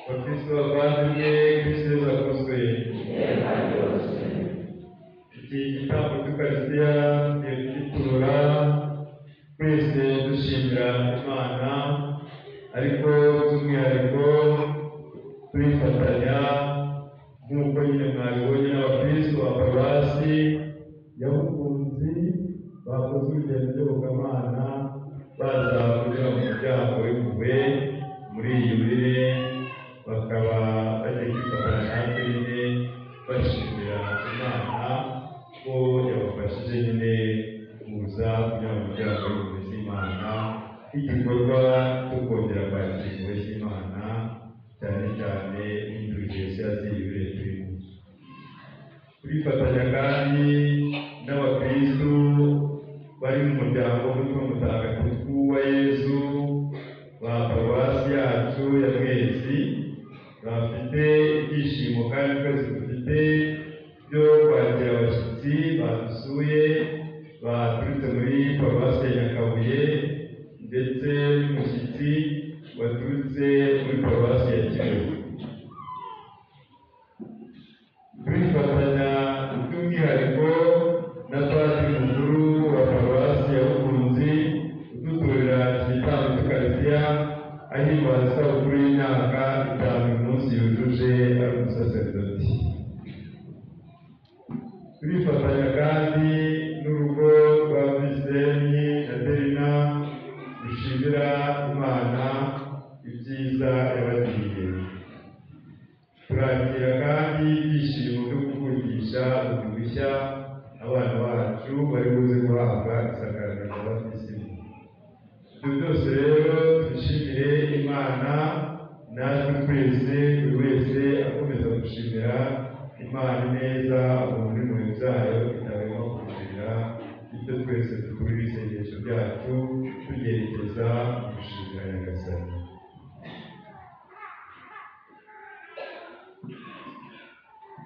Bakristo bavandimwe, Kristo Yezu akuzwe. Iki gitambo cy'Ukaristiya tugiye kugitura twese dushimira Imana, ariko by'umwihariko turifatanya nk'uko nyine mwabibonye n'abakristo ba paruwasi ya Bukunzi bakoze urugendo nyobokamana baza kunyura mu muryango w'impuhwe muri iyi yubile, bakaba bagiye kwifatanya natwe nyine bashimira Imana ko yabafashije nyine kuza kunyura mu muryango w'impuhwe z'Imana, nk'igikorwa cyo kongera kwakira impuhwe z'Imana, cyane cyane indulgensiya z'iyi turimo. Turifatanya kandi n'abakristu bari mu muryango w'Umutima Mutagatifu wa Yezu ba paruwasi yacu ya Mwezi, bafite ibyishimo kandi twese dufite byo kwakira abashyitsi badusuye baturutse muri paruwasi ya Nyakabuye, ndetse n'umushyitsi waturutse muri paruwasi ya Kibeho. Turifatanya by'umwihariko na padiri mukuru wa paruwasi ya Bukunzi uduturira iki gitambo cy'Ukaristiya, ahimbaza isabukuru y'imyaka 5 uyu munsi yujuje ari umusaseridoti. Turifatanya kandi n'urugo rwa Viseni na Delina rushimira Imana ibyiza yabagiriye. Turakira kandi ibyishimo byo kuvukisha bundi bushya abana bacu bari buze guhabwa isakaramentu rya batisimu. Ibyo byose rero tubishimire Imana, natwe twese buri wese akomeza gushimira Imana neza.